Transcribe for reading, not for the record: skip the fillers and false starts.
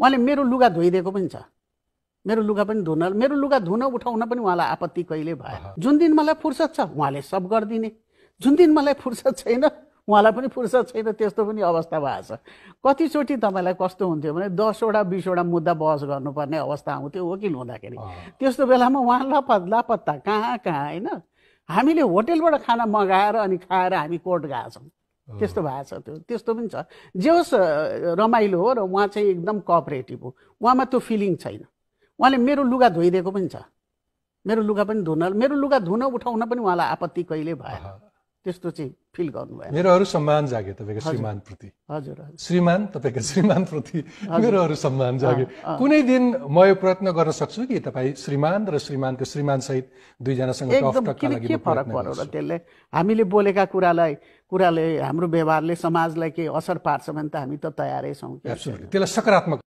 उहाँले मेरो लुगा धोइदिएको पनि छ, मेरो लुगा पनि मेरो लुगा धुन उठाउन पनि उहाँलाई आपत्ति कहिले भएन। जुन दिन मलाई फुर्सद छ उहाँले सब गरिदिने, जुन दिन मलाई फुर्सद छैन उहाँलाई पनि फुर्सद छैन, त्यस्तो पनि अवस्था भएको छ। कतिचोटि तपाईँलाई कस्तो हुन्थ्यो भने 10वटा 20वटा मुद्दा बहस गर्नुपर्ने अवस्था आउँथ्यो वकिल हुँदाखेरि। त्यस्तो बेलामा उहाँ लापत्ता कहाँ होइन। हामीले होटेलबाट खाना मगाएर अनि खाएर हामी कोर्ट गएका छौँ, त्यस्तो भएको छ। त्यस्तो पनि छ। जे होस् रमाइलो हो र उहाँ चाहिँ एकदम कोअपरेटिभ हो, उहाँमा त्यो फिलिङ छैन। उहाँले मेरो लुगा धोइदिएको पनि छ, मेरो लुगा धुन उठाउन पनि उहाँलाई आपत्ति कहिले भएन, त्यस्तो चाहिँ फिल गर्नुभयो। मेरोहरू सम्मान जागे तपाईँको श्रीमानप्रति। हजुर श्रीमान तपाईँको श्रीमानप्रति मेरोहरू सम्मान जागे। कुनै दिन म यो प्रयत्न गर्न सक्छु कि तपाईँ श्रीमान र श्रीमानको श्रीमान सहित दुईजनासँग टकटकका लागि के फरक पर्यो र त्यसले हामीले बोलेका कुराले हाम्रो व्यवहारले समाजलाई के असर पार्छ भने त हामी त तयारै छौँ। त्यसलाई सकारात्मक